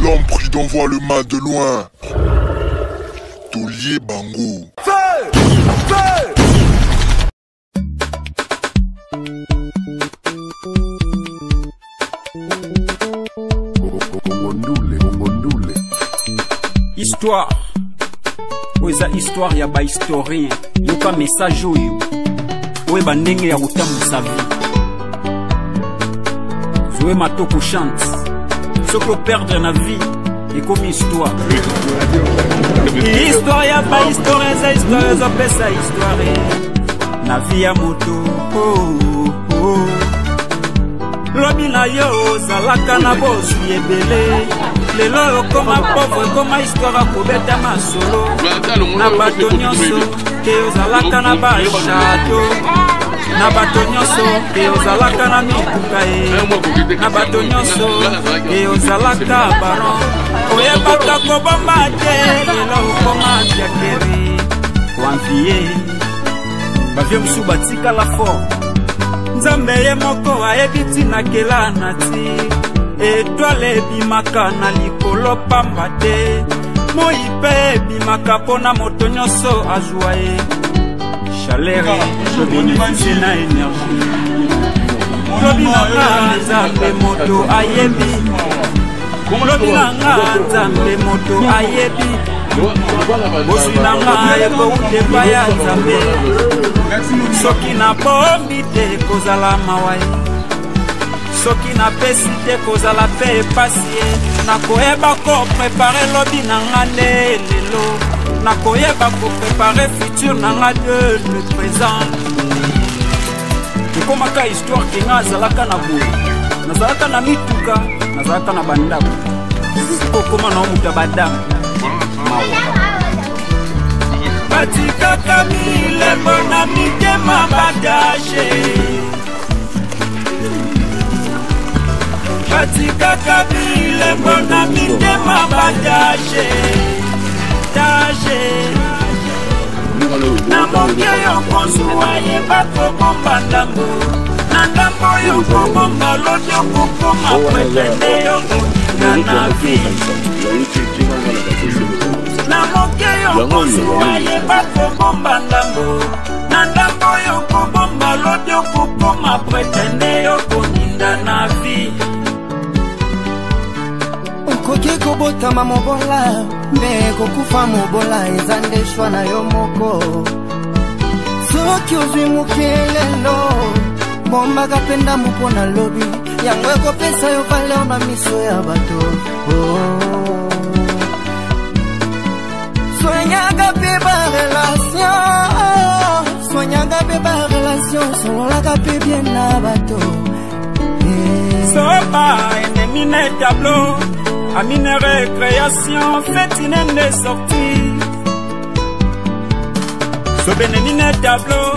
L'homme prudent voit le mal de loin. Taulier Bango. Feu! Feu! Histoire oyo eza histoire ya bahistorien. Yoka message oyo oyeba ndenge ya kotambwisa vie. Zoe Matoko chante. Soki operdre na vie, ekomi histoire. Histoire ya bahistoire eza histoire ezopesa histoire na vie ya moto. Oh, oh, oh. Lobi na yo ozalaka na bozwi ebele, lelo okoma pauvre, ekoma histoire akobeta masolo na bato nyonso ke ozalaka na bachateau, na bato nyonso ke ozalaka na mituka ye, na bato nyonso ke ozalaka baron, oyebaka kobomba te, lelo okoma piakeri koanvie bavie mosusu batikala fort. Nzambe ye moko ayebi ntina kela na ti etoile ebimaka na likolo pamba te, moi mpe ebimaka mpona moto nyonso azwa ye chaleur tobénéficie na énergie. Lobi na nga Nzambe moto ayebi, lobi na nga Nzambe moto ayebi, bozwi na nga ekouta epai ya Nzambe. Soki nabombi te kozala mawa ye, soki napesi te kozala mpe epasi ye. Nakoyeba koprépare lobi na nga nde lelo, nakoyeba koprépare futur na nga de le présent. Ekomaka histoire ke nga azalaka na boye, nazalaka na mituka, nazalaka na bandako, sikokoma na moto ya badame. Mawa. Batikaka bilembo na mitema batashe, batikaka bilembo na mitema batashe tashe. Na moke yo kozwa yeba kobomba ndambo, na ndambo yo kobomba lobi okokoma prêtre nde yo koninga na vie. Na moke yo kozwa yeba kobomba ndambo, na ndambo yo kobomba lobi okokoma prêtre nde yo koninga na vie. Okoki kobotama mobola mpe kokufa mobola, eza nde shwa na yo moko. Soki ozwi moke lelo, bombaka mpe ndambo mpo na lobi, yango ekopesa yo valeur na miso ya bato. Oh. Soignaka mpe barelation, soignaka mpe barelation, sololaka mpe bien na bato. Soba ennemi na tableau, amine récréation, fête nende sortie. Soba ennemi na tableau,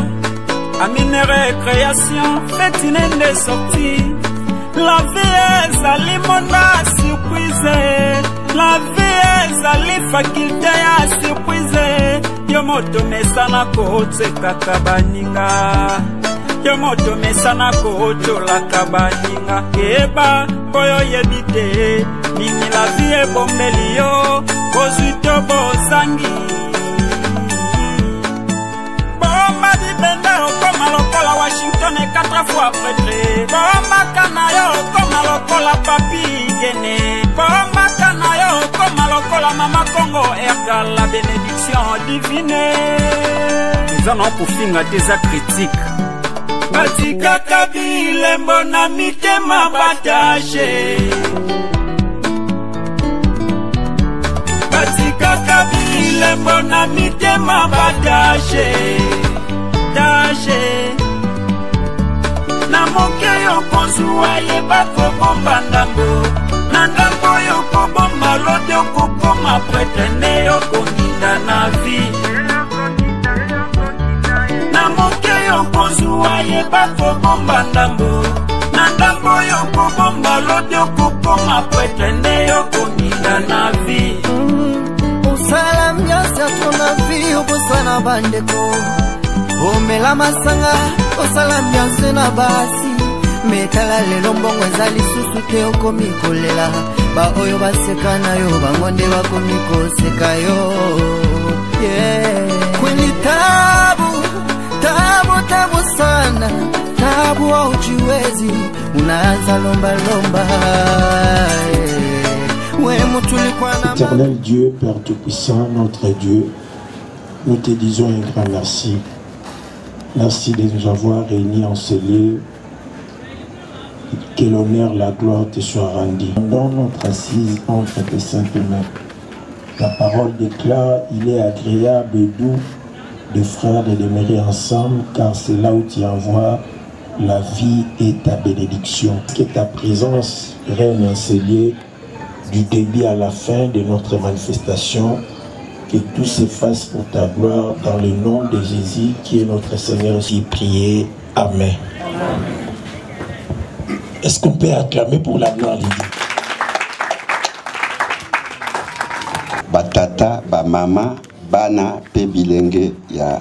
amine récréation, fête nende sortie. La vie ezali mona surprise, la vie ezali faculté ya surprise. Yo moto mesana kosekaka baninga, yo moto mesana kotolaka baninga. Keba oyo oyebi te nini la vie ebombeli yo, bozwi to bozangi. Bomba bibende okoma lokola Washington 4 fois prêtre, bombaka na yo okoma lokola papi Gene, bombaka na yo okoma lokola mama Congo erga la bénédiction divine. Eza na kofinga te, eza critique. Batikaka bilembo na mitema batashe, batikaka bilembo na mitema batashe tashe. Na moke yo kozwa yeba kobomba ndambo, na ndambo yo kobomba lobi okokoma prêtre nde yo koninda na vie. Na moke yo kozwa yeba kobomba ndambo, na ndambo yo kobomba lobi okokoma prêtre nde yo koninda na vie. Osala nyonso na vie, obosana bandeko, omela masanga, osala ambiance na basi, metala lelo mbongo eza lisusu te, okomi kolela. Baoyo baseka na yo bango nde bakomi koseka yo, yeah. Kweli tabu tabu tabu sana, tabu haujiwezi, unaanza lomba lomba, yeah. We mutu ulikuwa na Éternel Dieu, Père Tout-Puissant, notre Dieu, nous te disons un grand merci. Merci de nous avoir réunis en ce lieu. Que l'honneur, la gloire te soient rendue. Dans notre assise entre tes saintes mains. Ta parole déclare, il est agréable et doux de frères de demeurer ensemble, car c'est là où tu envoies la vie et ta bénédiction. Que ta présence règne en ce lieu du début à la fin de notre manifestation. Que tout s'efface pour ta gloire dans le nom de Jésus qui est notre Seigneur aussi prié. Amen. Est-ce qu'on peut acclamer pour la gloire de Dieu? Batata, ba mama, bana pe bilenge ya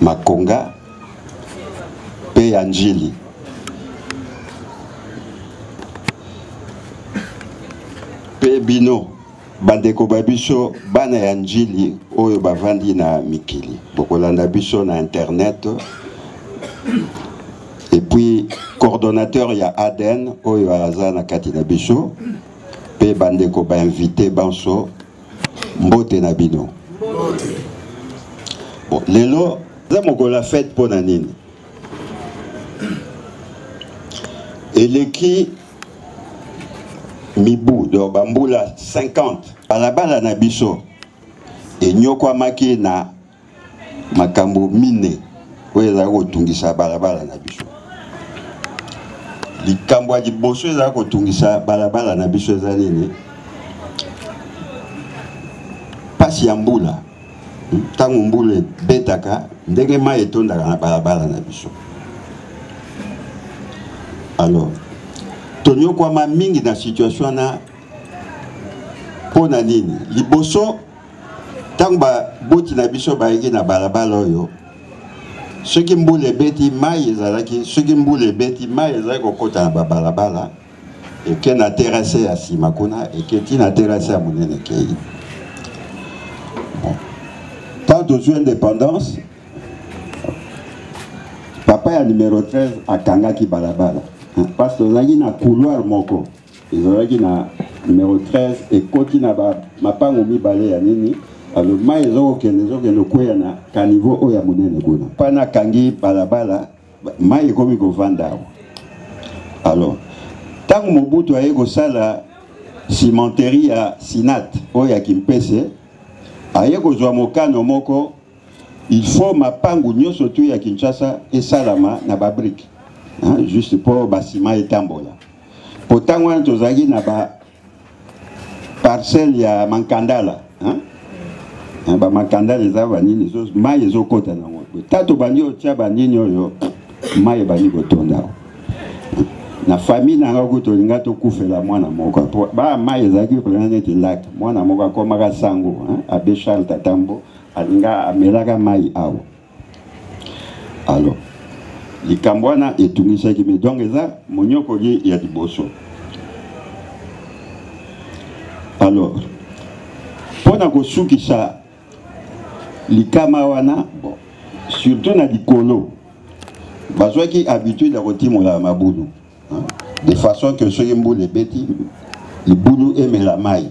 Makonga pe ya Njili. Pe bino bandeko ba biso bana ya Njili oyo bavandi na mikili, bokolanda biso na internet. Et puis coordonnateur ya ADN oyo aza na kati na biso pe bandeko ba invité banso, mbote na bino. Bon, lelo eza mokolo ya fête mpo na nini? Eleki mibu, donc bambula 50, balabala na biso enyokwamaki na makambo mine oyo ezalaki kotungisa balabala na biso. Likambo ya liboso ezalaki kotungisa balabala na biso eza nini? Pasi ya mbula. Ntango mbula ebetaka, ndenge mai etondaka na balabala na biso. Alors, tonyokwama mingi na situation wana mpo na nini? Liboso, ntango baboti na biso bayaki na balabala oyo, soki mbula ebeti mai ezalaki, soki mbula ebeti mai ezalaki kokota na babalabala, eke na terrasse ya nsima kuna, eketi na terrasse ya monene ekei. Bon. Ntango tozwi indépendance, papa ya numéro 13 akangaki balabala parce que tozalaki na couloir moko ezalaki na numéro 13 ekoti na ba mapango mibale ya nini. Alors mai ezokokende, ezokende kokweya na caniveau oyo ya monene kuna. Pana akangi balabala, mai ekomi kovanda awa. Alors ntango Mobutu aye kosala cimenterie ya Sinat oyo ya Kimpese, aye kozwa mokano moko, il faut mapangu nyonso tu ya Kinshasa esalama na ba briques, hein, juste po ba ciment etambola. Po ntango wana tozalaki na ba parcelle ya mankandala, hein? Hein, ba mankandala eza ba nini, mai ezokota nango. Ta tobandi otia ba nini oyo, mai ebandi kotonda awa. Na famille na nga kutu tolinga tokufela mwana moko. Po ba mai ezalaki mpenza neti lac. Mwana moko akomaka sango, hein? Abbé Charles Tatambo alinga amelaka mai awa. Alors likambo wana etungisaki mi, donc eza monyokoli ya liboso. Alors mpona kosukisa likama wana, bon, surtout na likolo bazwaki habitude ya kotimola mabulu, hein, de façon que soki mbula ebeti libulu emela mai.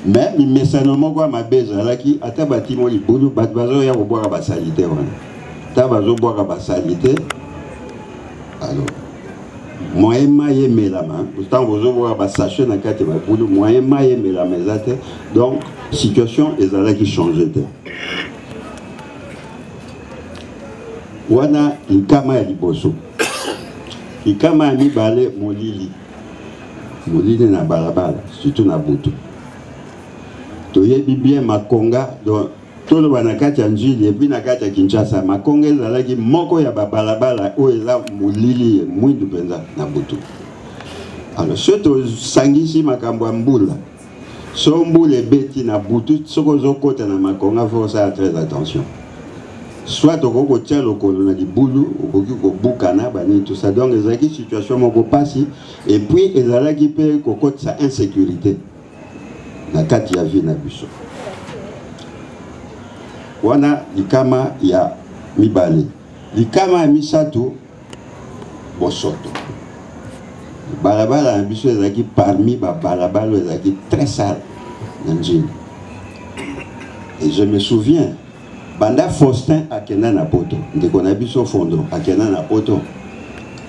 Mais mimesano moko ya mabe ezalaki, ata batimo libulu, bato bazoya kobwaka basalite wana. Ta bazobwaka basalite, alors moyen mai emelama, ntango bozobwaka basachet na kati ya mabulu, moyen mai emelama eza te. Donc situation ezalaki change te. Wana likama ya liboso. Likama ya mibale, molili. Molili na balabala, surtout na butu. Toyebi bien Makonga, donc toloba na kati ya Njili et puis na kati ya Kinshasa, Makonga ezalaki moko ya babalabala oyo eza molili mwindu mpenza na butu. Alors soki tosangisi makambo ya mbula, so mbula ebeti na butu, soki ozokota na Makonga, faut osala très attention. Soit okoki kotia lokolo na libulu, okoki kobukana banini tout ça. Donc ezalaki situation moko pasi et puis ezalaki mpe kokotisa insécurité na kati ya vie na biso. Wana likama ya mibale. Likama ya misato, bosoto. Balabala na biso ezalaki parmi babalabala oyo ezalaki très sale na Ndjili. Et je me souviens, banda Faustin akenda na poto, ndeko na biso Fondo akenda na poto,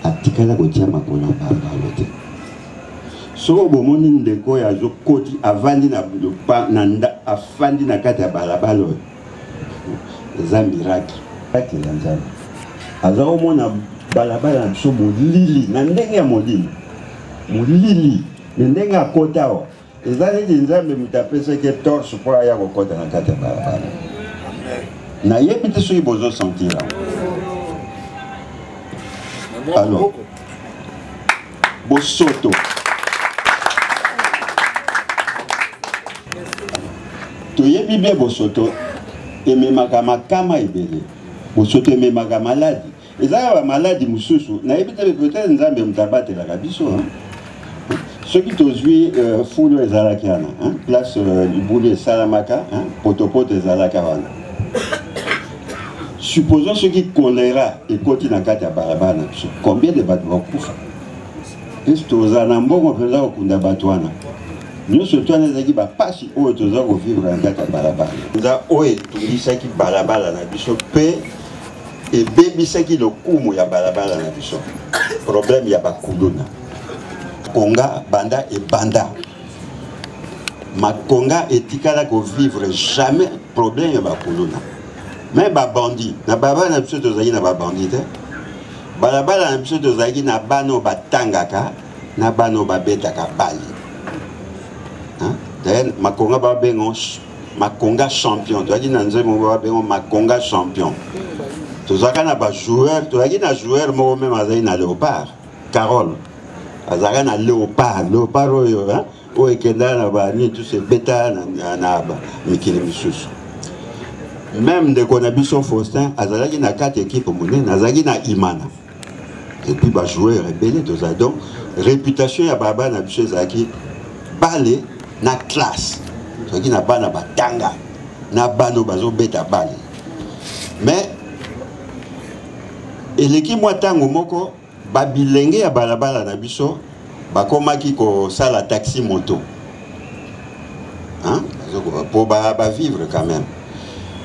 atikala kotia makolo na balabala te. Soko bomoni ndeko oyo azokoti avandi na, na, na, afandi na kati ya balabala oyo, eza miracle kati ya Nzambe. Aza komona balabala na biso molili na ndenge ya molimo, molili me ndenge akota awa eza neti Nzambe moto apesaki ye torche mpo aya kokota na kati ya balabala. Nayebi te soki bozosentir yango. Alors bosoto toyebi bien, bosoto ememaka makama ebele, bosoto ememaka maladi, ezaka bamaladi mosusu nayebi te, peut-être Nzambe moto abatelaka biso. Soki tozwi fulu ezalaki wana, place libulu esalamaka, potopoto ezalaka wana, supposons soki choléra ekoti na kati ya balabala na biso, combien de bato bakufa? Esi tozala na mbongo mpenza kokunda bato wana nyonso to wana? Ezalaki bapasi oyo toza kovivre na kati ya balabala eza oyo etungisaki balabala na biso mpe ebebisaki lokumu ya balabala na biso, problème ya bakuluna. Konga banda ebanda Makonga etikala kovivre jamais problème ya bakuluna. Me babandi na balabala na biso, tozalaki na babandi te. Balabala na biso, tozalaki na bana oyo batangaka na bana oyo babetaka bale. D'ailleurs Makonga babengo Makonga champion. Tozalaki na nzembo moko babengo Makonga champion. Tozalaka na bajoueur, tozalaki na joueur moko même azalaki na Léopard, Carole, azalaka na Léopard, Léopard oyo oyo ekendaka na banini tusu, ebeta na mikili misusu. Même ndeko na biso Faustin azalaki na kati équipe monene, azalaki na Imana et puis bajoueur ebele tozali. Donc réputation ya baba na biso ezalaki bale na classe. Tozalaki na bana batanga na bana oyo bazobeta bale. Mais eleki mwa ntango moko, babilenge ya balabala na biso bakomaki kosala taxi moto po bavivre quand même.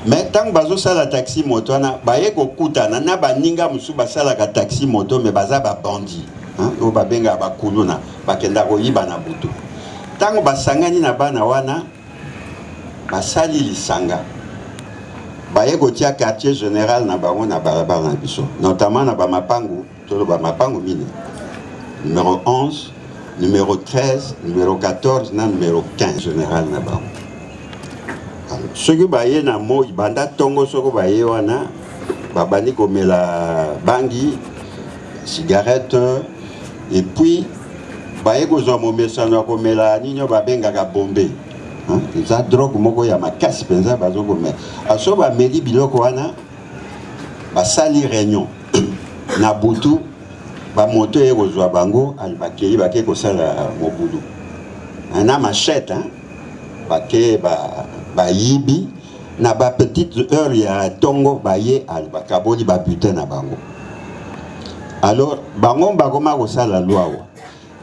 Mais ntango bazosala taxi moto wana, baye kokutana na baninga mosusu basalaka taxi moto, mais baza babandi oyo babengaka bakuluna, bakenda koyiba na butu. Ntango basangani na bana wana, basali lisanga, baye kotia quartier général na bango na balabala na biso, notamment na bamapangu, toloba mapangu mine: numéro 11, numéro 13, numéro 14 na numéro 15 général na bango. Soki baye na moi, banda ntongo, soki baye wana, babandi komela bangi, cigarette, et puis baye kozwa momesano ya komela nini oyo babengaka bombe. Eza drogue moko ya makasi mpenza bazokomela. Aso bameli biloko wana, basali réunion na butu, bamoto eye kozwa bango, bakei, bake kosala mobulu na machette, bake bayibi na bapetite heure ya ntongo, baye bakaboli babutin na bango. Alors bango bakoma kosala lwawa.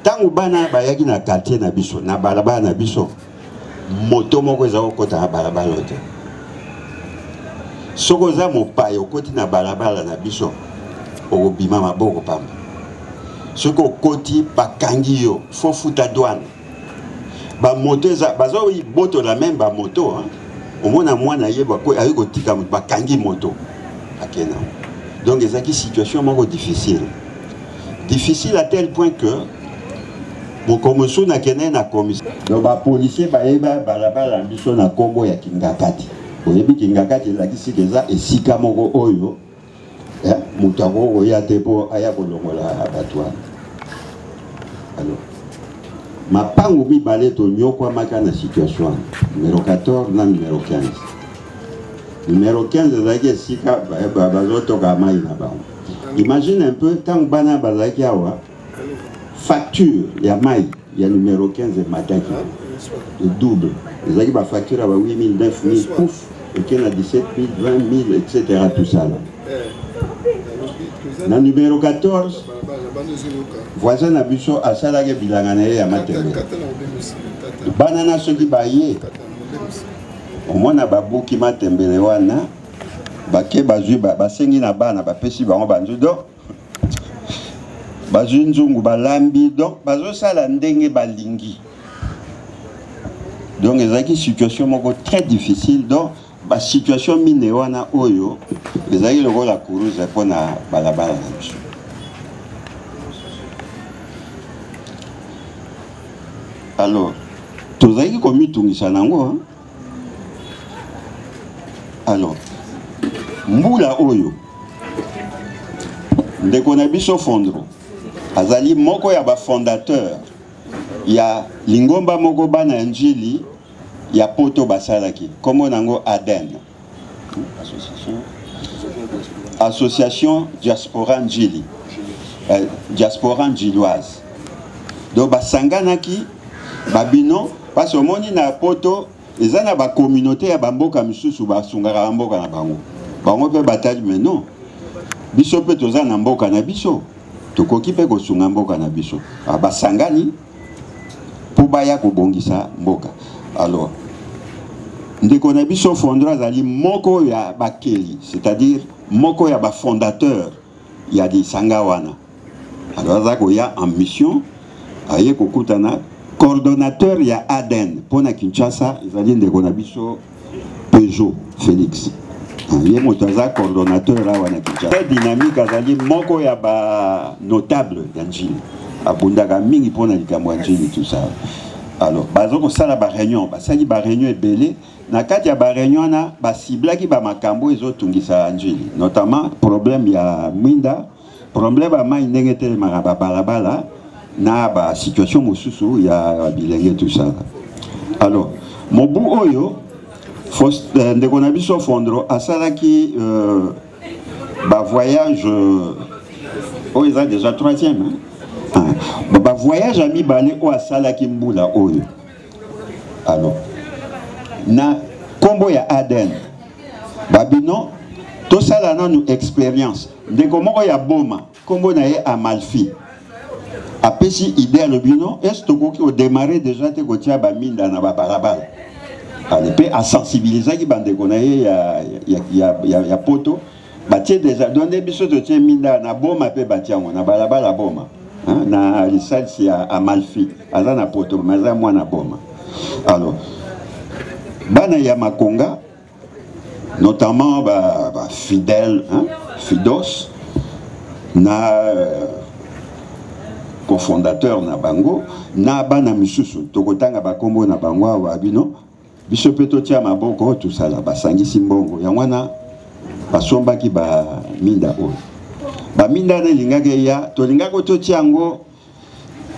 Ntango bana bayaki na quartier na biso, na balabala na biso, moto moko eza kokɔta na balabala oyo te. Soki oza mopaya, okoti na balabala na biso, okobima maboko pamba. Soki okoti, bakangi yo, faut futa douane. Bamoto eza bazobotola même bamoto. Omona mwana ye ayi kotika moto, bakangi moto, akenda. Donc ezalaki situation moko difficile, difficile à tel point que mokolo mosusu nakende na commission. Donc bapolicier bayeba balabala na biso na nkombo ya Kingakati. Oyebi Kingakati elakisi ke eza esika moko oyo moto akoki koya te mpo aya kolongola bato wana. Alors mapangu mibale tonyokwamaka na situation wana, numéro 14 na numéro 15. Numero 15 ezalaki esika bazotoka mai na bango. Imagine un peu ntango bana bazalaki awa, facture ya mai ya numero 15 emataki double, ezalaki bafacture ya ba 8000, 9000, pouf eke na 17000, 20000, etc. Tout ça là. Na numero 14, voisin na biso asalaki bilanga na ye ya matembele. Bana na soki baye omona babuki matembele wana, bake bazwi, basengi na bana, bapesi bango banzu, donc bazwi nzungu balambi, donc bazosala ndenge balingi. Donc ezalaki situation moko très difficile. Donc ba situation mine wana oyo ezalaki lokola kuruze mpo na balabala na biso. Alors tozalaki komitungisa nango. Alors mbula oyo ndeko na biso Fondro azali moko ya bafondateur ya lingomba moko bana ya Njili ya poto basalaki, kombo nango ADEN, Association Diaspora Njili, Diaspora Njiloise. Donc basanganaki babino, parce omoni na poto eza na ba communauté ya bamboka misusu basungaka bamboka na bango, bango mpe batali, mais non, biso mpe toza na mboka na biso, tokoki mpe kosunga mboka na biso. Basangani mpo baya kobongisa mboka. Alors ndeko na biso Fondro azali moko ya bakeli, c'est-à-dire moko ya bafondateur ya lisanga wana. Alors aza koya en mission, aye kokutana coordonnateur ya ADEN mpona Kinshasa, ezali ndeko na biso Peugeot Félix. Ye moto aza coordonnateur awa na Kinshasa. Très dynamique, azali moko ya ba notable ya Njili, abundaka mingi mpona likambo ya Njili, tout ça. Alors baza kosala ba réunion, basali ba réunion ebele. Na kati ya ba réunion wana basiblaki ba makambo ezotungisa Njili, notamment problème ya mwinda, problème ya mai ndenge etelemaka babalabala na ba situation mosusu ya bilenge, tout ça. Alors mobu oyo ndeko na biso Fondro asalaki ba voyage oyo eza déjà troisième, hein? Ba voyage ya mibale oyo asalaki mbula oyo. Alors na kombo ya ADEN babino tosala nanu expérience. Ndeko moko ya Boma, kombo na ye Amalfi, apesi idée, alobi non, est-ce tokoki kodémarrer déjà te kotia baminda na babalabala? Ale mpe asensibilisaki bandeko na ye ya poto, batie déjà. Donc nde biso totie minda na Boma mpe batie yango na balabala Boma, na lisalisi ya Amalfi, aza na poto mais aza mwana Boma. Alors bana ya Makonga, notamment ba fidèle, hein, Fidos na cofondateur na bango na bana misusu tokotanga bakombo na bango awa, bino biso mpe totia maboko tosala. Basangisi mbongo yango wana, basombaki baminda oyo. Baminda wana elingaki eya, tolingaki totia yango,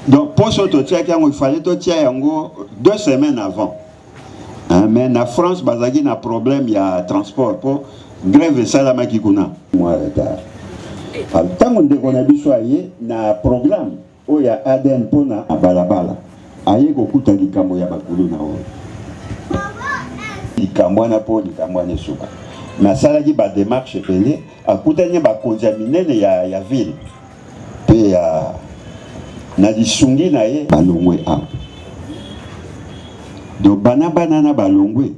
donc poso totiaki yango, il fallait totia yango 2 semaines avant, hein, mais na France bazalaki na problème ya transport mpo grève esalamaki kuna, mwa retard. Ntango ndeko na biso aye na programme oyo ya ADN mpona balabala, aye kokuta likambo ya bakulu na oyo likambo wana, mpo likambo wana esuka. Mais asalaki badémarche ebele, akutani bakonzi ya minene ya ville mpe ya na lisungi na ye balongwe awa. Donc bana bana na balongwe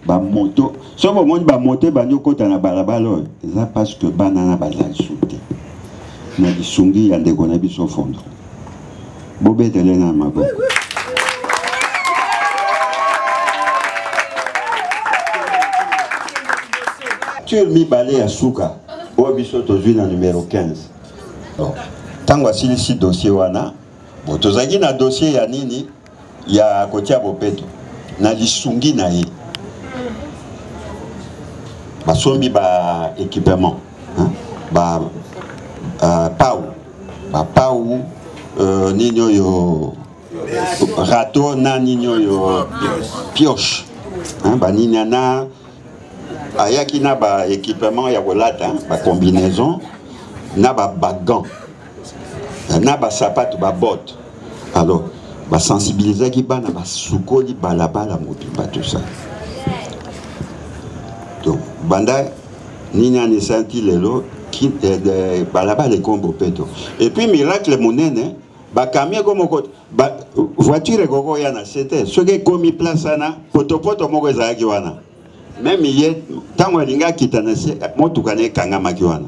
bamoto. Soki bomoni bamoto ebandi okota na balabala oyo, eza parce que bana na baza lisu te na lisungi ya ndeko na biso Fondro. Bobetele na maboko. Tour mibale ya suka oyo biso tozwi na numero 15, ntango asilisi dossier wana, bo tozalaki na dossier ya nini, ya kotia bopeto. Na lisungi na ye basombi ba équipement, hein? Ba pau, bapau, nini oyo, râteau na nini oyo, pioche, hein? Banini na Ayaki na ba équipement ya kolata, ba combinaison na ba ba gants na ba sapatu, ba bottes. Alors basensibilisaki bana, basukoli balabala mobimba, tout ça. Donc banda nini ani esanti lelo balabala ekombo peto. Et puis miracle monene, bacamion ekomoko ba, voiture ekoki koya na se te. Soki ekomi place wana, potopoto moko ezalaki wana, même ye ntango alingi akita na se, motuka na ekangamaki wana.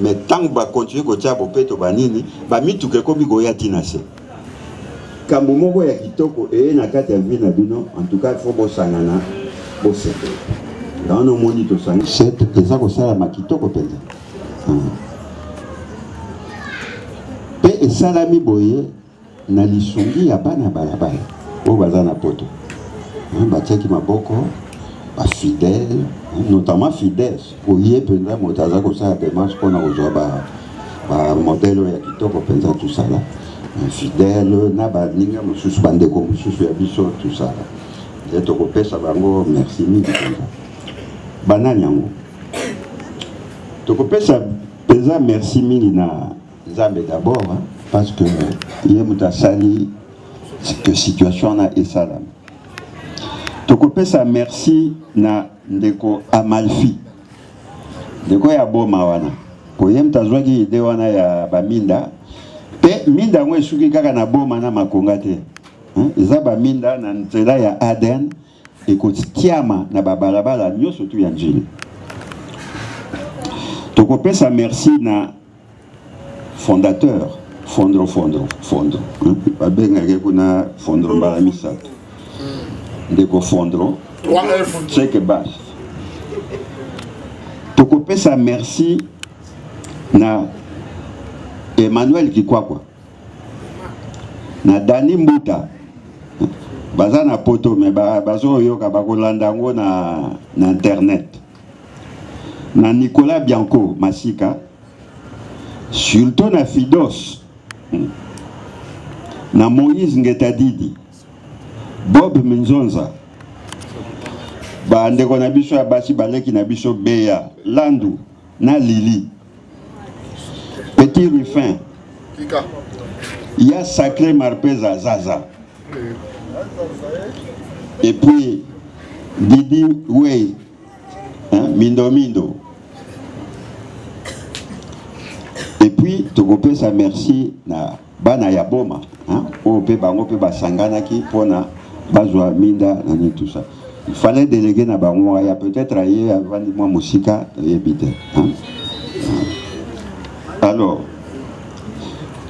Mais ntango bakontinue kotia bopeto, banini, bamituka ekomi koya ntina se. Kambo moko ya kitoko eye na kati ya vie na bino. En tout cas, faut bosangana, bosepela. Yango omoni tosangi set, eza kosalama kitoko mpenza mpe esalami boye na lisungi ya bana balabala oyo baza na poto. Batiaki maboko, bafidèle, notamment fidèle oye mpenza moto aza kosala démarche mpona kozwa bamodèle oyo ya kitoko mpenza. Tosala fidèle na baninga mosusu, bandeko mosusu ya biso, tosala nde tokopesa bango merci mingi mpenza. Banani yango? Tokopesa mpenza merci mingi na Nzambe d'abord, hein, parce que ye moto asali que situation wana esalama. Tokopesa merci na ndeko Amalfi, ndeko ya Boma wana, po ye moto azwaki idée wana ya baminda. Mpe minda yango esuki kaka na Boma na Makonga te, hein, eza baminda na nzela ya ADN ekotiama na babalabala nyonso tu ya Njili. Tokopesa merci na fondateur Fondro, Fondro, Fondro, babengaki kuna Fondro mbala misato, ndeko Fondro Cheke Bas. Tokopesa merci na Emmanuel Kikwakwa na Dani Mbuta, baza na poto me bazoyoka, bakolanda yango na internet, na Nicolas Bianco Masika, surtout na Fidos, na Moïse Ngetadidi, Bob Minzonza, bandeko na biso ya basi, baleki na biso Beya Landu na Lili Petit Ruffin ya Sacré Marpeza Zaza, et puis Didi Wey, hein, Mindo Mindo. Et puis tokopesa merci na bana ya Boma, hein, oyo mpe bango mpe basanganaki mpona bazwa minda na nini, tout ça. Il fallait déléguer na bango aya, peut-être aye avandi mwa mosika, toyebi te, hein? Alors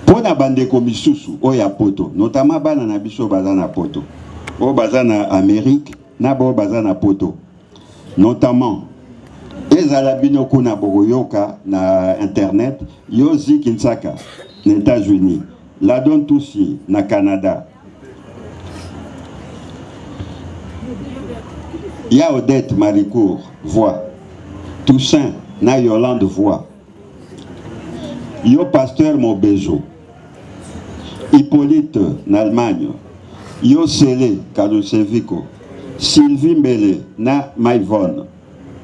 mpo na bandeko misusu oyo ya poto, notamment bana na biso baza na poto, oyo baza na Amérique na baoyo baza na poto notamment, ezala bino kuna bokoyoka na internet, yo Ziki Nsaka na États-Unis, Ladon Tusi na Canada, ya Odette Maricourt voix, Toussaint na Yolande voix, yo pasteur Mobezo, Hippolyte na Allemagne, yo Sele Kaluseviko, Sylvie Mbele na Maivone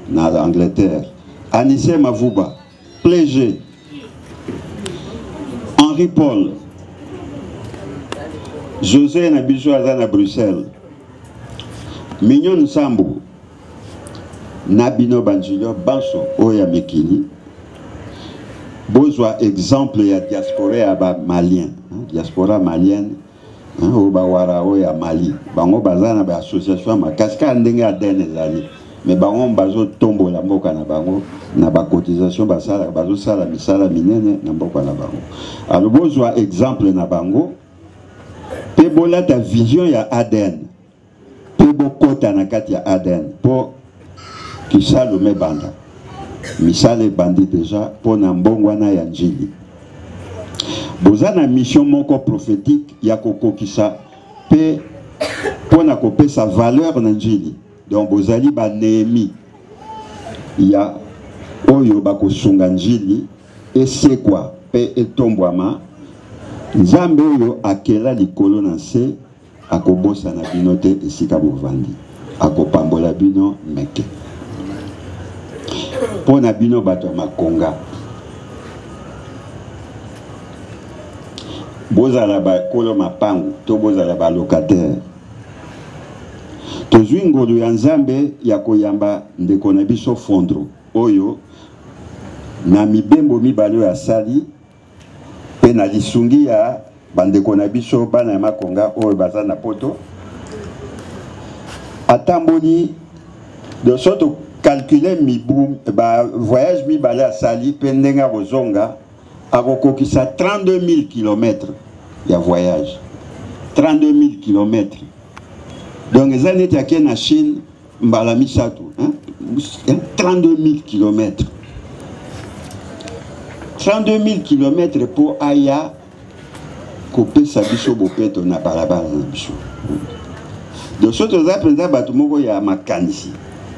na Angleterre, Anise Mavuba, Pléger, Henri Paul, José na biso aza na Bruxelles, Mignon Nsambu, na bino banjilio banso oyo ya mikili, bozwa exemple ya diaspora ya bamalien, diaspora malienne oyo bawara oyo ya Mali. Bango baza na baassociation ya makasi kaka ndenge ADN ezali, me bango bazotombola mboka na bango na bacotisation basalaka, bazosala misala minene na mboka na bango. Alors bozwa exemple na bango mpe bolata vision ya ADN mpe bokota na kati ya ADN mpo kisalu mebanda. Misala ebandi deja mpo na mbongwana ya Njili. Boza na mission moko prophétique ya kokokisa mpe mpo na kopesa valeur na Njili. Donc bozali banehemi ya oyo bakosunga Njili esekwa mpe etombwama. Nzambe oyo akela likolo na nse akobosana bino te. Esika bovandi, akopambola bino meke. Mpo na bino bato ya makonga, bozala bakolo mapangu to bozala ba locataire, tozwi ngolu ya Nzambe ya koyamba ndeko na biso Fondro oyo na mibembo mibale oyo asali mpe na lisungi ya bandeko na biso bana ya makonga oyo baza na poto atamboli de sorte calcule mibu ba voyage mibale asali mpe ndenge akozonga akokokisa 32000 km ya voyage. 32000 km, donc eza neti ake na Chine mbala misato, hein? 32000 km, 32000 km mpo aya kopesa biso bopeto na balabala na biso. Donc soki toza mpenza bato moko ya makanisi,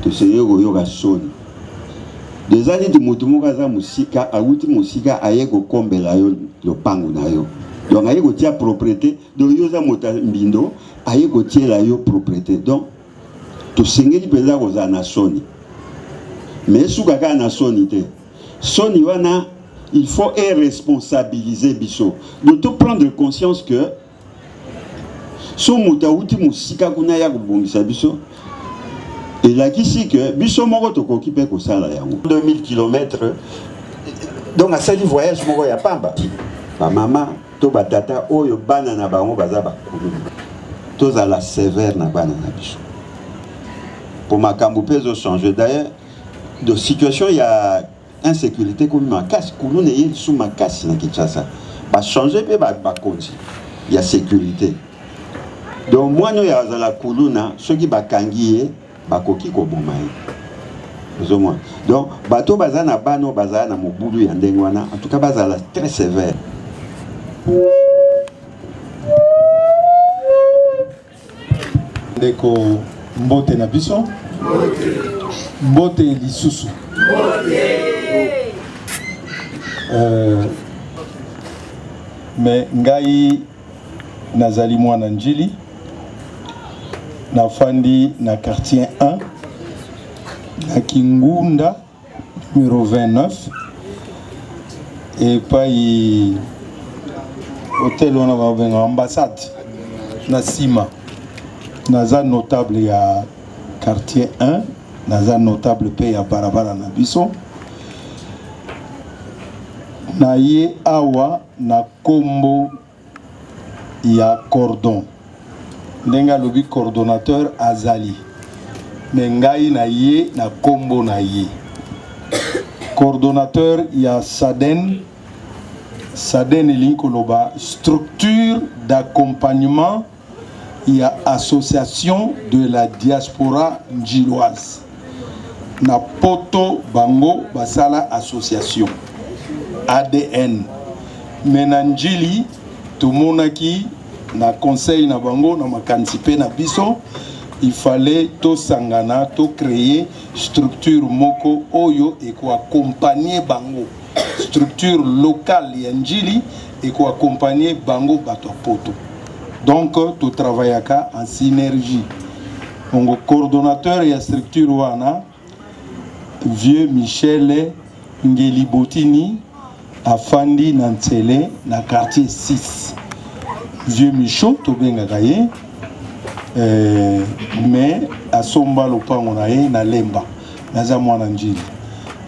tosengeli koyoka soni. Eza neti moto moko aza mosika, awuti mosika, aye kokombela yo lopango na yo, donc aye kotia propriété. Donc yo oza moto ya mbindo, aye kotiela yo propriété. Donc tosengeli mpenza kozala na soni, mais esuka kaka na soni te. Soni wana, il faut responsabiliser biso, de tout prendre conscience que so moto awuti mosika kuna ya kobongisa biso, elakisi ke biso moko tokoki mpe kosala yango. 2000 km, donc asali voyage moko ya pamba. Bamama to batata oyo bana na bango baza bakulu, tozala sévère na bana na biso po makambo mpe ezochange. D'ailleurs, de situation ya insécurité ekomi makasi, kuluna eye lisusu makasi na Kinshasa, bachange mpe bakonzi ya sécurité. Donc mwana oyo azala kuluna, soki bakangi ye, bakoki koboma ye, ozomona. Donc bato baza na bana oyo bazala na mobulu ya ndenge wana, en tout cas bazala très sévère. Ndeko, mbote na biso, mbote lisusu. Me ngai nazali mwana Njili, nafandi na quartier 1 na Kingunda numéro 29, epai hotel wana babenga ambassade na nsima. Naza notable ya quartier 1, naza notable mpe ya balabala na biso. Na ye awa na kombo ya cordon, ndenge alobi coordonnateur azali, me ngai na ye na kombo na ye coordonnateur ya SADEN. SADEN elingi koloba structure d'accompagnement ya association de la diaspora njiloise na poto. Bango basala association ADN, me na Njili tomonaki na conseil na bango, na makanisi mpe na biso, il fallait tosangana, tocréer structure moko oyo ekoaccompagne bango, structure locale ya Njili ekoaccompagne bango bato ya poto. Donc totravaillaka en synergie. Bongo coordonnateur ya structure wana, vieux Michel Ngeli Botini, afandi na Ntsele na quartier 6. Vieux Micho tobengaka ye, mais asomba lopango na ye na Lemba. Naza mwana Njili,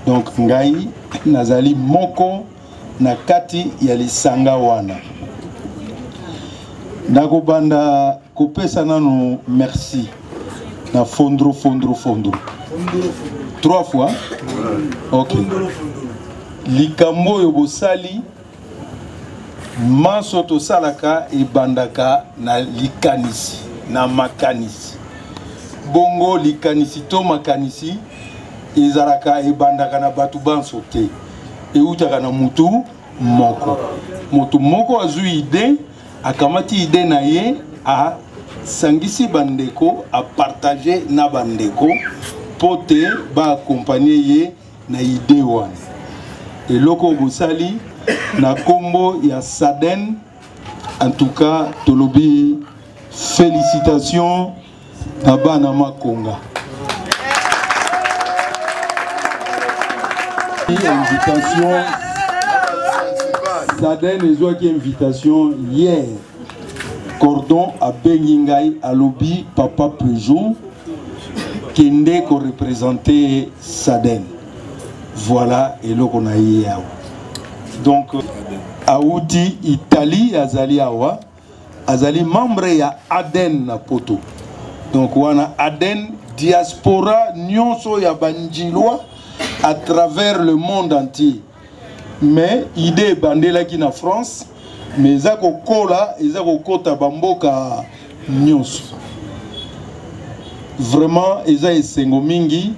donc ngai nazali moko na kati ya lisanga wana. Nakobanda kopesa nano merci na Fondro, Fondro, Fondro trois fois. Ok, likambo oyo bosali, manso tosalaka ebandaka na likanisi, na makanisi. Bongo likanisi to makanisi ezalaka, ebandaka na bato banso te, eutaka na mutu moko. Motu moko azwi idée, akamati idée na ye, asangisi bandeko, apartage na bandeko mpo te baakompagne ye na idée wana. Eloko bosali na kombo ya SADEN, en tout cas tolobi félicitations na bana Makonga. invitation Saden ezwaki invitation hier. Cordon abengi ngai alobi papa Peugeot kende ko représenter Saden. Voilà eloko na ye awa. Donc awuti Italie azali awa azali membre ya Aden na poto. Donc wana Aden diaspora nyonso ya banjilwa à travers le monde entier. Mais idée ebandelaki na France mais eza kokola eza kokota bamboka nyonso. Vraiment eza esengo mingi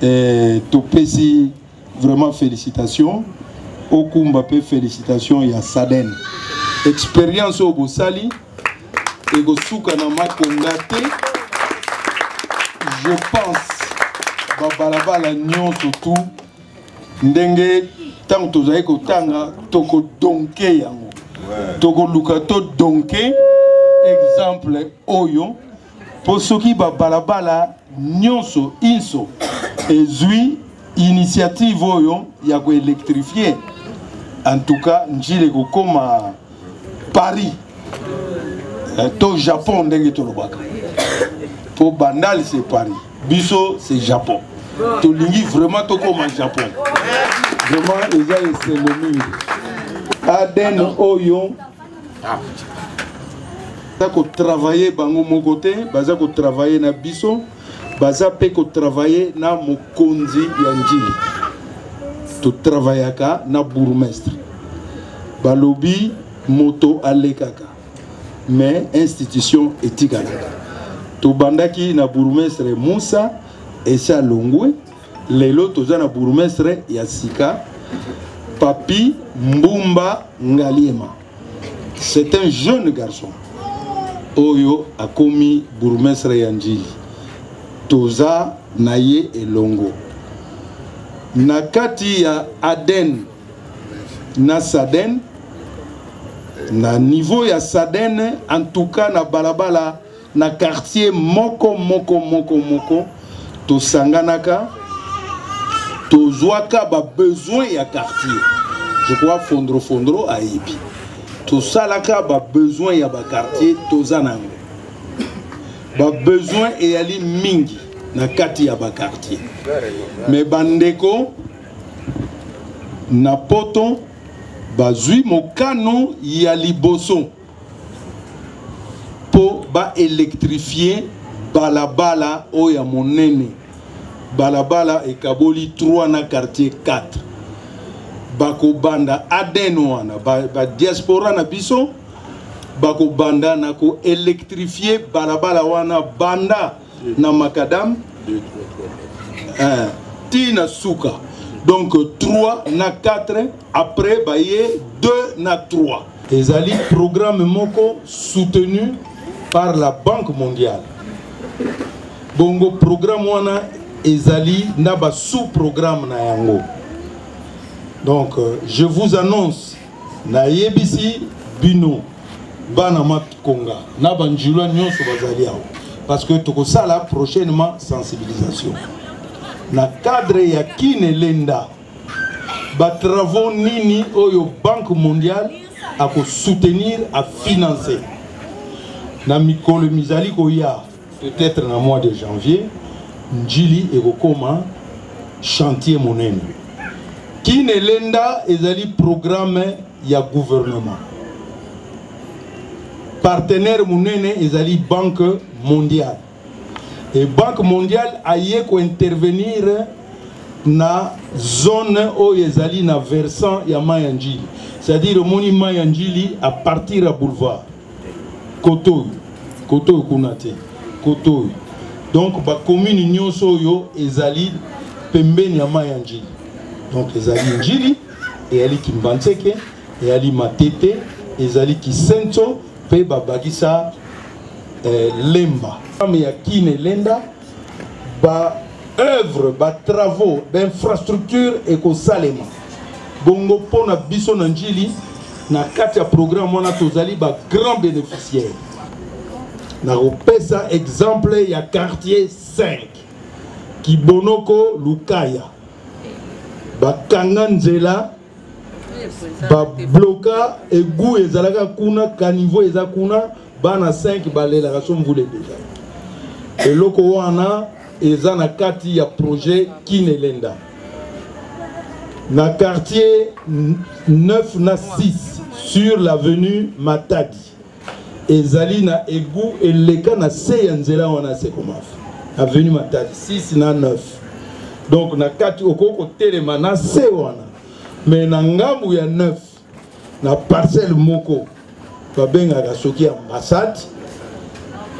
eh, topesi vraiment félicitations okumba pe félicitations ya Saden. Expérience oyo bosali ekosuka na makonga te. Je pense babalabala nyonso tout ndenge ntango tozali kotanga tokodonke yango tokoluka todonke exemple oyo mpo soki babalabala nyonso inso ezwi initiative oyo ya koelektrifie en tout cas njila ekokoma paris eh, to japon ndenge tolobaka mpo bandal c'est paris biso c'est japon tolingi vraiment tokoma japon vraiment eza esengo mingi aden oyo baza kotravaille bango moko te baza kotravaille na biso baza mpe kotravaille na mokonzi ya njili totravayaka na bourgmestre balobi moto alekaka mais institution etikalaka tobandaki na bourgmestre Musa esi alongwe lelo toza na bourgmestre ya sika Papi Mbumba Ngaliema c'est un jeune garçon oyo akomi bourgmestre ya Njili toza na ye elongo na kati ya Aden na Saden na niveau ya Saden en tout cas na balabala na quartier moko moko moko moko tosanganaka tozwaka ba besoin ya quartier je crois fondro fondro ayebi tosalaka ba besoin ya ba quartier toza na yango ba besoin eyali mingi na kati ya ba quartier mais bandeko na poto bazwi mokano ya liboso mpo ba électrifier balabala oyo ya monene balabala ekaboli 3 na quartier 4 bakobanda aden wana ba, ba diaspora na biso bakobanda na koelektrifie balabala wana banda na macadam eh, ti na suka donc 3 na 4 après baye 2 na 3 ezali programme moko soutenu par la Banque mondiale bongo programme wana ezali na ba sous programme na yango donc euh, je vous annonce nayebisi bino bana makonga na banjilwa nyonso bazali awa parce que tokosala prochainement sensibilisation na cadre ya kinelenda batravaux nini oyo banque mondiale akosoutenir afinance na mikolo mizali koya peut-être na mois de janvier njili ekokoma chantier monene kinelenda ezali programme ya gouvernement partenaire monene ezali banque mondiale et banque mondiale aye kointervenir na zone oyo ezali na versant ya mai ya njili c'est-à-dire omoni mai ya njili à partir ya boulevard kote oyo kote oyo kuna te kote oyo donc bacommune nyonso oyo ezali pembeni ya mai ya njili donc ezali njili eyali kimbanseke eyali matete ezali kisenso mpe babakisa eh, lemba ya kine lenda ba œuvre ba travaux ba infrastructure ekosalema bongo mpo na biso na njili na kati ya programme wana tozali ba grand bénéficiaire nakopesa exemple ya quartier 5 kibonoko lukaya. Bakanga nzela, babloka egu ezalaka kuna, caniveau eza kuna, bana 5 balelaka so mvula ebeta. Eloko wana eza na kati ya projet Kin Elenda. Na quartier 9 na 6 sur l'avenue Matadi. Ezali na egu eleka na se ya nzela wana Sekomaf. Avenue Matadi 6 na 9. Donc na kati okoki kotelema na se wana. Mais na ngambu ya 9 na parcelle moko babengaka soki ambassade,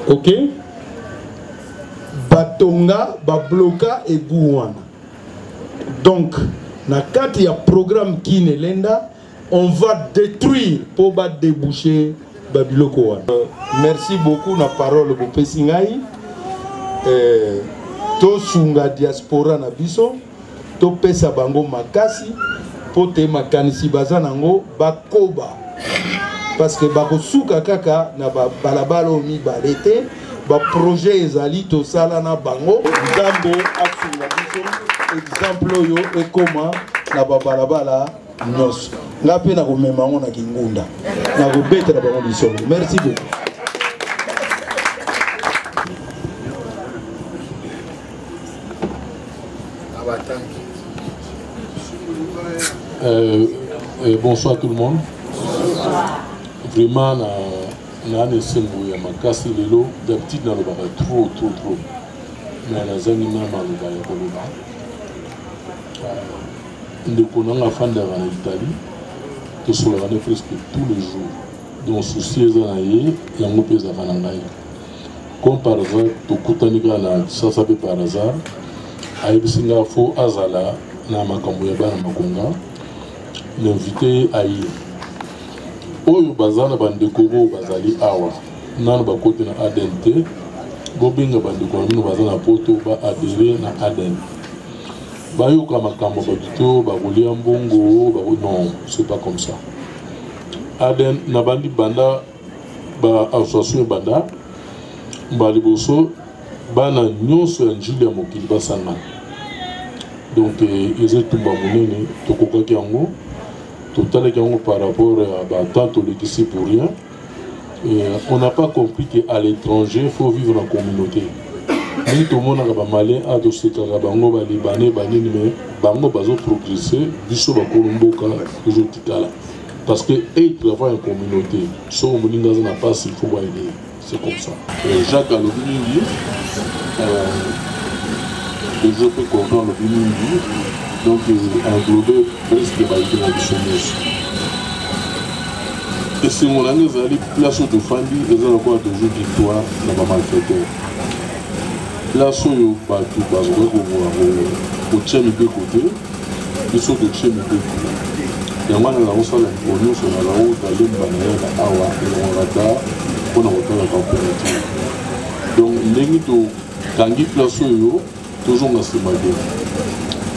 ok, batonga babloka egu wana. Donc na kati ya programme Kin Elenda, on va détruire po ba déboucher ba biloko wana. Merci beaucoup na parole bopesi ngai. Tosunga diaspora na biso, topesa bango makasi po te makanisi baza nango bakoba, parce que bakosuka kaka na ba balabala oyo mibale te, ba projet ezali tosala na bango. Nzambe asunga biso, exemple oyo ekoma na ba balabala nyonso. Nga mpe nakomema yango na Kingunda, nakobetela bango lisolo. Merci beaucoup. Bonsoir tout le monde. Vraiment, na na esengo ya makasi lelo. D'habitude nalobaka trop trop trop, mais nazangi na maloba ya koloba. Ndeko nanga afandaka na Italie, tosolaka ne presque tous les jours, donc souci eza na ye, yango mpe ezalaka na ngai. Comme par hasard tokutani kaka na Kinshasa mpe par hasard ayebisi nga fo azala na makambo ya bana Makonga, l'invité aye. Oyo baza na bandeko oyo bazali awa nano bakoti na ADN te, bobenga bandeko na bino baza na poto ba adhérer na ADN, bayoka makambo bato to bakolia mbongo bako... Non, c'est pas comme ça. ADN na bandi banda ba association ebanda mbala liboso, bana nyonso ya Njili ya mokili basangana. Donc eza etumba monene, tokokaki yango, totalaki yango par rapport ya batemps tolekisi pour rien. Et on n'a pas compris qu'à l'étranger, il faut vivre en communauté. Nous, tout le monde a malin, a tosekaka bango, ba Libanais, ba nini, mais bango bazo progresser, biso ba kolomboka, toujours tikala. Parce que eux, ils travaillent en communauté. So, moninga aza na passe, il faut ba aider. C'est comme ça. Et Jacques alobi mingi, toujours pe Cordon alobi mingi, donc englobé presque ba idée na biso nyonso. Esengo na ngai ezali place oyo tofandi eza lokola toujours victoire na ba malfaiteur. Place oyo bato bakoki kotia mibeko te, biso totie mibeko. Yango wana nakosala mikolo nyonso na nauta Lemba na ye na awa elongwaka ta mpona kotala température. Donc ndenge tokangi place oyo tozonga nsima te,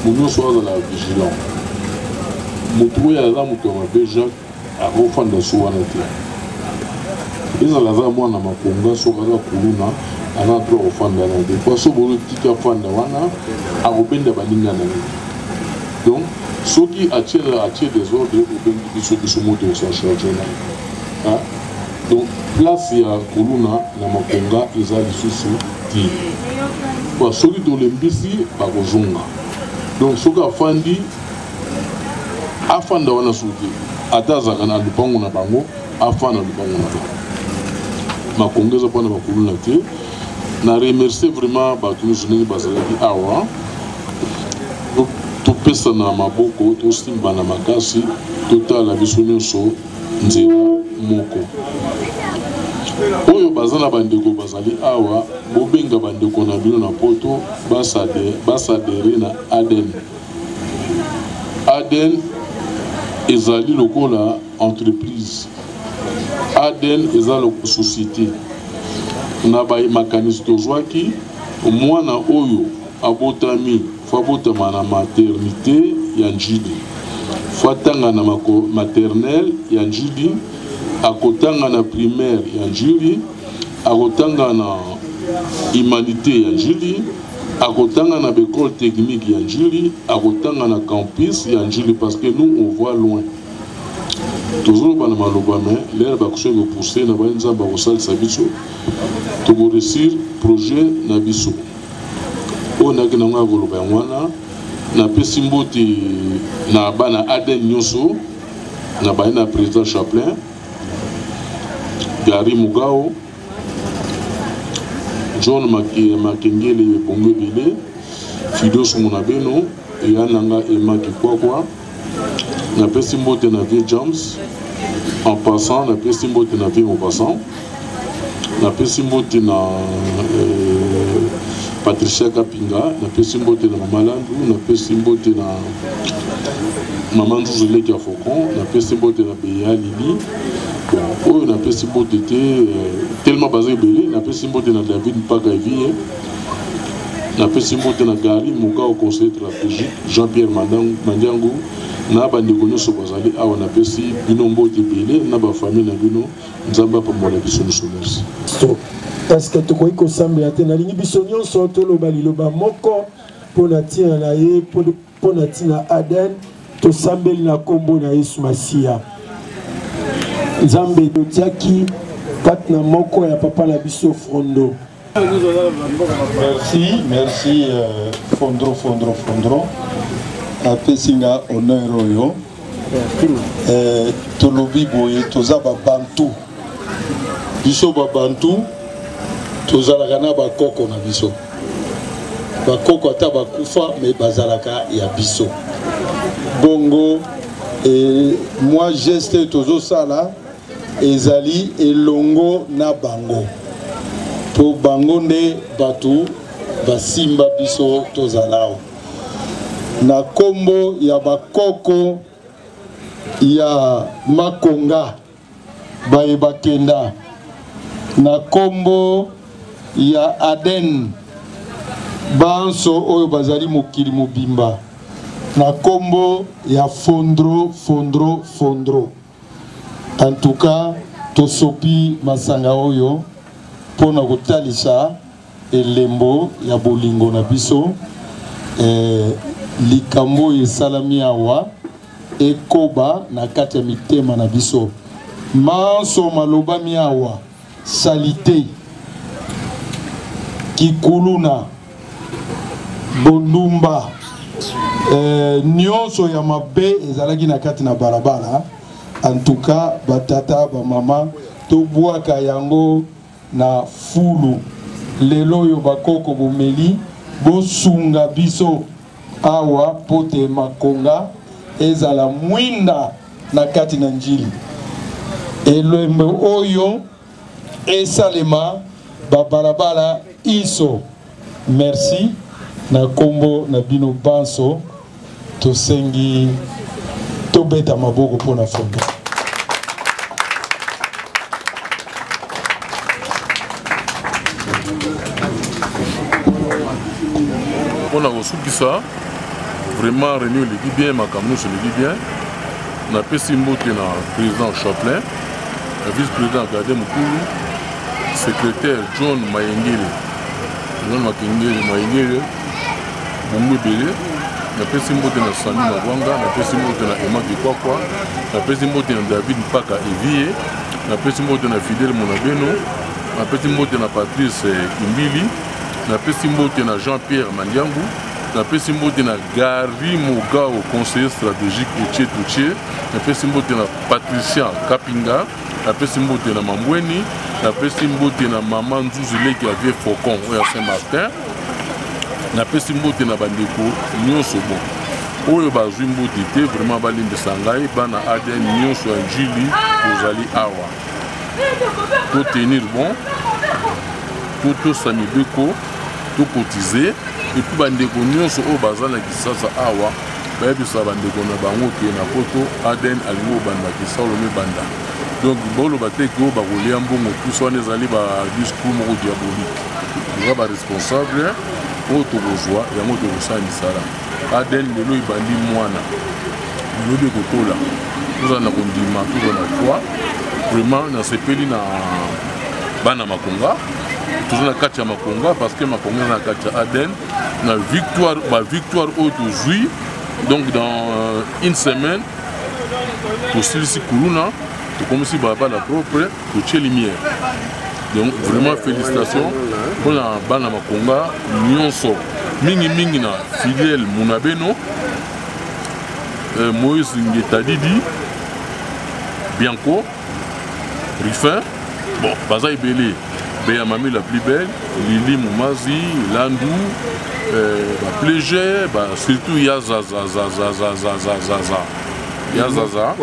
moto nyonso azala vigilant. Moto oyo aza moto ya mabe, Jacques akofanda so wana te. Ezala aza mwana Makonga, soki aza kuluna, aza droit kofanda wana te. Po so bozotika afanda wana, akobenda baninga na ye. Donc soki atie désordre, obengi biso, biso moto osa charge na ye. Donc place ya kuluna na Makonga eza lisusu te. Po soki tolembisi bakozonga. Donc soki afandi, afanda wana soki ata azalaka na lupango na bango, afanda lupango na bango. Makonga eza mpona bakuluna te. Na remercier vraiment bato nyonso ndenge bazalaki awa. Topesana maboko, tosimbana makasi, totala biso nyonso nzela moko. Oyo baza na bandeko bazali awa, bobenga bandeko na bino na poto basadere na ADN. ADN ezali lokola entreprise. ADN eza lokola société. Na ba makanisi tozwaki, mwana oyo abotami fo abotama na maternité ya Njili, fo atanga na maternelle ya Njili, akotanga na primaire ya Njili, akotanga na humanité ya Njili, Akotanga na baekole technique ya Njili, akotanga na campus ya Njili parce que nous on voit loin. Tozoloba na maloba mais l'heure bakosoki kopousse na baye Nzambe akosalisa biso tokoresir projet na biso. Oyo nayaki nango ya koloba yango wana. Napesi mbote na bana ADN nyonso, na baye na président Chaplin, Gary Mugao, John Makengele Bongo Ebele, Fidos Munabeno, eya nanga Emma Kikwakwa. Napesi mbote na vieux James en passant, napesi mbote na vieux Maupassant, napesi mbote na Patricia Kapinga, napesi mbote na Mama Landu, napesi mbote na Mama Nzuzu Leki ya Faucon, napesi mbote na Beya Lili. Bon, oyo napesi mbote te tellement baza ebele, napesi mbote na David Mpaka Evie, napesi mbote na Gary Mugao, conseiller stratégique, Jean-Pierre Mandiangu, na bandeko nyonso bazali awa, napesi bino mbote ebele na ba famille na bino. Nzambe apambola biso nyonso. Merci. So, est-ce que tokoki kosambela te? Nalingi biso nyonso toloba liloba moko mpo na ntina na ye, mpo na ntina Aden. Tosambeli na nkombo na Yesu Masiya. Nzambe, totiaki kati na moko ya papa na biso Frondo. Merci, merci Fondro, Fondro, Fondro. Apesi nga honneur oyo. Tolobi boye, toza ba Bantu. Biso ba Bantu tozalaka na bakoko na biso. Bakoko ata bakufa mais bazalaka ya biso. Bongo moi geste tozosala ezali elongo na bango. Po bango nde bato basimba biso tozala awa. Na kombo ya bakoko ya Makonga baye bakenda, na kombo ya Aden banso oyo bazali mokili mobimba, na kombo ya Fondro, Fondro, Fondro. En tout cas, tosopi masanga oyo mpona kotalisa elembo ya bolingo na biso. Likambo oyo esalami awa ekoba na kati ya mitema na biso. Manso malobami awa, salite, kikuluna, bondumba, nyonso ya mabe ezalaki na kati na balabala. En tout cas, batata, ba mama, tobwaka yango na fulu. Lelo oyo bakoko bomeli, bosunga biso awa pote makonga ezala mwinda na kati na Njili. Elembo oyo esalema babalabala iso. Merci na kombo na bino banso, tosengi tobeta maboko mpona Fondo. Mpona kosukisa vraiment réunion eleki bien, makambo nyonso eleki bien. Napesi mbote na président Chaplin, na vice-président Gade Mukulu, secrétaire John Mayengele, John Makengele Mayengele bongo ebele. Napesi mbote na Sami Mabwanga, napesi mbote na Emma Kikwakwa, napesi mbote na David Mpaka Evie, napesi mbote na Fidèle Monabeno, napesi mbote na Patrice Imbili, napesi mbote na Jean-Pierre Mandiangu, napesi mbote na Gary Mogao, conseiller stratégique Otie Totie, napesi mbote na Patricia Kapinga, napesi mbote na Mambweni, napesi mbote na Mama Nzuzu Leki ya Vieux Faucon oyo ya Saint-Martin, napesi mbote na bandeko nyonso. Bon, oyo bazwi mbote te, vraiment balimbisa ngai. Bana ADN nyonso ya Njili bozali awa, to tenir bon, to tosa mibeko, to cotiser. Et puis bandeko nyonso oyo baza na Kisasa awa bayebisa bandeko na bango ke na poto ADN alingi kobanda Kisalo mibanda. Donc boloba te ke oyo bakolia mbongo, tout ça wana ezali ba discours moko diabolique. Toza ba responsable oyo tokozwa yango, tokosala misala. ADN lelo ebandi mwana, lobi ekokola. Tozala na kondima, tozala na foi. Vraiment nasepeli na bana Makonga. Toza na kati ya makonga parce que makonga eza na kati ya ADN na victoire, ba victoire oyo tozwi. Donc dans une semaine tosilisi kuluna, tokomisi balabala propre, totie lumière. Donc vraiment félicitations mpona bana makonga nyonso, mingimingi na Fidèle Munabeno, Moïse Ngetadidi, Bianco, Riffin, bon, baza ebele, Beya Mami la plus belle, Lili Mumazi, Landou, ba Pléger, ba, surtout ya Zaza, Zaza, Zaza, Zaza, Zaza, ya Zaza,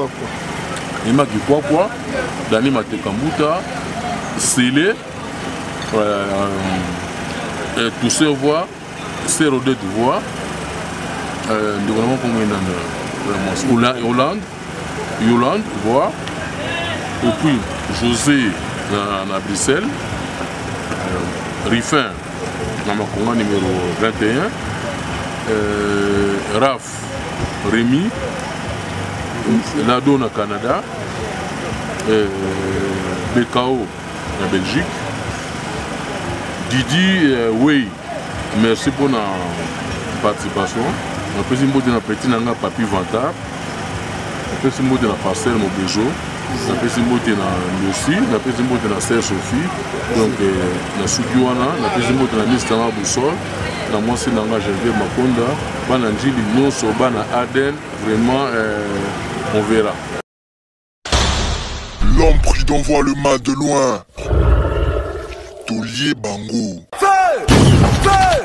Emaki Kwakwa, Dani Matekambuta, Sélé, Toussaint Voix, Sero de Voix, ndeko na moko ngenda Hollande, Yolande Voix, et puis José na Bruxelles, Riffin na Makonga numéro 21, Raph Rémi, Nado na Canada, BKO na Belgique, Didi Wey, merci pour la participation. Napesi mbote na petit nanga Papi Vantard, napesi mbote na Pasteur Mobejo, napesi mbote na Lucie, napesi mbote na Sœur Sophie. Donc na suki wana, napesi mbote na Miss Tanga Boussole, na mwasi nanga Geneviève Makonda, bana Njili nyonso, bana Aden, vraiment on verra. L'homme prudent voit le mal de loin. Taulier Bango. Feu! Feu!